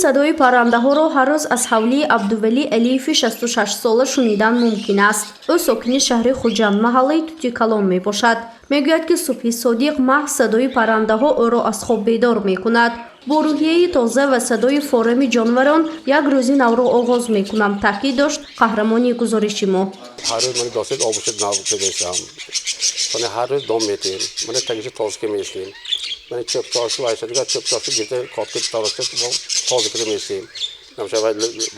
Садои паррандаҳоро ҳар рӯз аз ҳавлии Абдувалӣ Алиеви 66-сола шунидан мумкин аст. Ӯ сокини шаҳри Хуҷанд, маҳаллаи Тутикалон мебошад. Мегӯяд, ки субҳи содиқ маҳз садои паррандаҳо ӯро аз хоб бедор мекунад. Бо рӯҳияи тоза ва садои форами ҷонварон як рӯзи навро оғоз мекунам, таъкид дошт қаҳрамони гузориши мо. Ҳар рӯз мани досед обушед нав кедесам. Сони ҳар рӯз дом метем. Мани тагиша тоза ке местем. Мани чӯптошу вайша дигар чӯптошу гирда котки тарошта тоза кида местем. Намша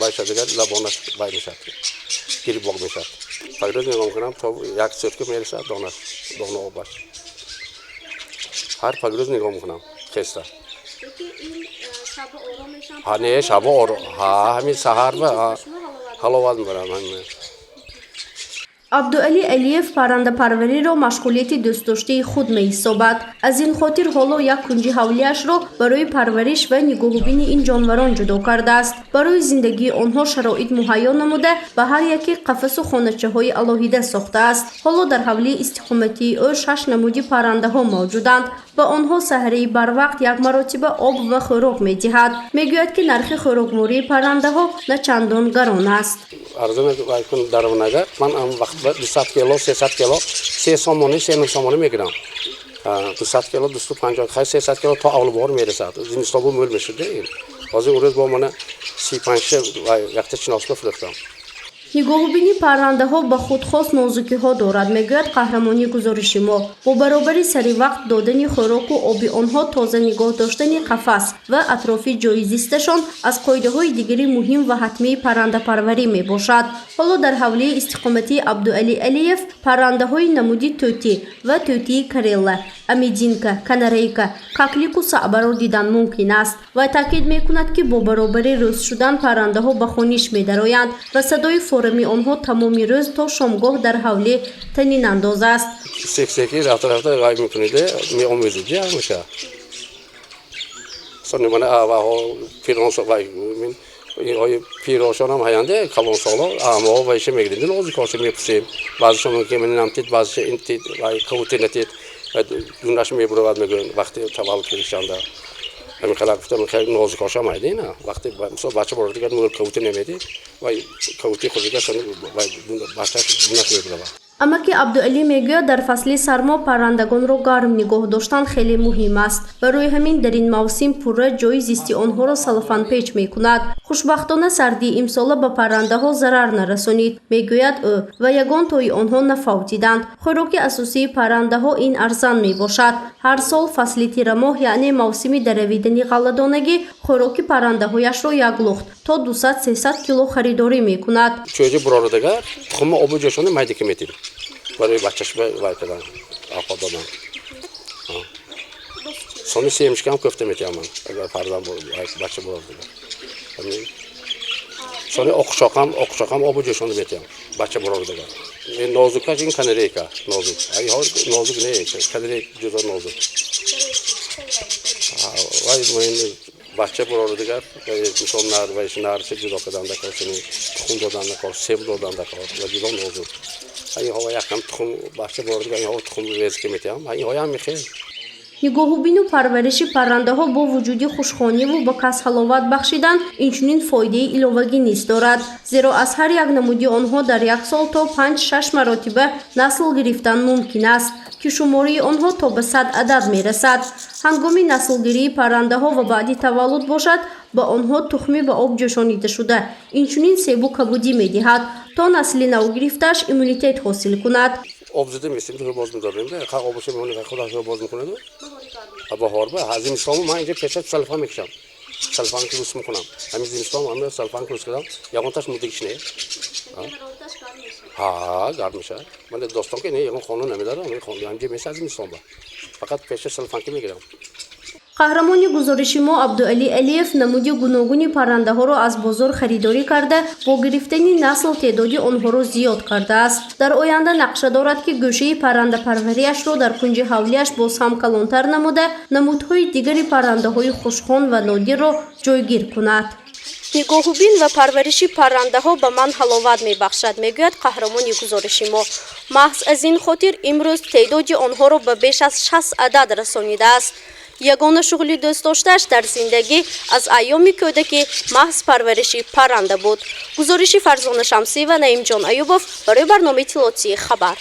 вайша дигар лабонаш вай мешад. Гирибок мешад. Ҳар рӯз нигоҳ мекунам, то як сутка мерасад донаш, дона обаш. Ҳар пагрӯз нигоҳ мекунам хеста. Ҳа, не, шабо оро. Ҳа, ҳамин саҳар ва ҳаловат мебарам ҳамин. Абдуалӣ Алиев паррандапарвариро машғулияти дӯстдоштаи худ меҳисобад. Аз ин хотир ҳоло як кунҷи ҳавлиашро барои парвариш ва нигоҳубини ин ҷонварон ҷудо кардааст. Барои зиндагии онҳо шароит муҳайё намуда, ба ҳар яке қафасу хоначаҳои алоҳида сохтааст. Ҳоло дар ҳавлии истиқоматии ӯ шаш намуди паррандаҳо мавҷуданд. Ба онҳо саҳарии барвақт як маротиба об ва хӯрок медиҳад. Мегӯяд, ки нархи хӯроквории паррандаҳо на чандон гарон аст. Арзон кун даронагар ман ам вақт 200 кило, 300 кило 3 сомонӣ, 3.5 сомонӣ мегирам. 200 кило 250, хай, 300 кило то аввал баҳор мерасад. Зимистон бо мӯл мешуд ин. Ҳозир он рӯз бо мана 35 якта чиносба фурӯхтам. Нигоҳубини паррандаҳо ба худ хос нозукиҳо дорад, мегӯяд қаҳрамони гузориши мо. Бо баробари сари вақт додани хӯроку оби онҳо, тоза нигоҳ доштани қафас ва атрофи ҷойи зисташон аз қоидаҳои дигари муҳим ва ҳатмии паррандапарварӣ мебошад. Ҳоло дар ҳавлии истиқоматии Абдуалӣ Алиев паррандаҳои намуди тӯтӣ ва тӯтии карелла, амединка, канарейка, каклику саъбаро дидан мумкин аст. Вай таъкид мекунад, ки бо баробари рӯз шудан паррандаҳо ба хониш медароянд ва садои форами онҳо тамоми рӯз то шомгоҳ дар ҳавлӣ танинандоз аст. Сек-секи рафта рафта вай мекуниде, меомӯзиди ҳамаша. Сони мана аваҳо пирон вай инҳои пирошон ҳам ҳаянде, калонсоло амоҳо вайша мегирем, нозикоша мепурсем. Баъзешон мумкин минам тид, баъзеша ин тид, вай кавути натид, дунаш мебуравад, мегӯянд, вақти таваллуд киришанда. Ҳамин қадар гуфтам, хеле нозикошам айда ина. Вақти мисол бача борад, дигар мӯл кавути намедид, вай кавути худига вай бачаш дунаш мебуравад. Амаки Абдуалӣ мегӯяд, дар фасли сармо паррандагонро гарм нигоҳ доштан хеле муҳим аст. Барои ҳамин дар ин мавсим пурра ҷои зисти онҳоро салофанпеч мекунад. Хушбахтона, сардии имсола ба паррандаҳо зарар нарасонид, мегӯяд ӯ, ва ягон тои онҳо нафавтиданд. Хӯроки асосии паррандаҳо ин арзан мебошад. Ҳар сол фасли тирамоҳ, яъне мавсими даравидани ғалладонагӣ, хӯроки паррандаҳояшро як лухт то 200-300 кило харидорӣ мекунад. Чӯҷа буроридагар тухма обу ҷошона майда ки метем барои бачаш вай кардан, авқот додан. Сони семечка ҳам кӯфта метиҳам ман, агар фарзанд бача буроридагар. Сони оқшоқам обу ҷӯшонда метиҳам бача буроридагар. Нозукаш ин канарейка нозук, инҳо нозук не, канарейка ҷудо нозук. Вай бача буроридагар, мисол нар вай нарша ҷудо кардан дакор, сони тухм додан дакор, себ додан дакор ва ҷудо нозук. Инҳо якам тухм бача буроридагар, инҳо тухм резка метиҳам, инҳоям мехел. Нигоҳубину парвариши паррандаҳо бо вуҷуди хушхониву ба кас ҳаловат бахшидан инчунин фоидаи иловагӣ низ дорад, зеро аз ҳар як намуди онҳо дар як сол то 5-6 маротиба насл гирифтан мумкин аст, ки шумории онҳо то ба 100 адад мерасад. Ҳангоми наслгирии паррандаҳо ва баъди таваллуд бошад, ба онҳо тухмӣ ба об ҷӯшонидашуда, инчунин себу кабудӣ медиҳад, то насли навгирифтааш иммунитет ҳосил кунад. Об зида местем, боз медорем, обуша мемонем, худаш боз мекунад. Баҳор ба зимистон ман инҷа пеша салфан мекушам, салфан ки рус мекунам. Ҳамин зимистон ҳамин салфан ки рус кардам, ягонташ муддагиш не. Ҳа, гарм мешавад. Ман достон ки не, ягон хона намедорам, ҳамҷа меса зимистон ба фақат пеша салфан ки мегирам. Қаҳрамони гузориши мо Абдуалӣ Алиев намуди гуногуни паррандаҳоро аз бозор харидорӣ карда, бо гирифтани насл теъдоди онҳоро зиёд кардааст. Дар оянда нақша дорад, ки гӯшаи паррандапарвариашро дар кунҷи ҳавлиаш боз ҳам калонтар намуда, намудҳои дигари паррандаҳои хушхон ва нодирро ҷойгир кунад. Нигоҳубин ва парвариши паррандаҳо ба ман ҳаловат мебахшад, мегӯяд қаҳрамони гузориши мо. Маҳз аз ин хотир имрӯз теъдоди онҳоро ба беш аз 60 адад расонидааст. Ягона шуғли дӯстдоштааш дар зиндагӣ аз айёми кӯдакӣ маҳз парвариши парранда буд. Гузориши Фарзона Шамсӣ ва Наимҷон Аюбов барои барномаи иттилоотии «Хабар».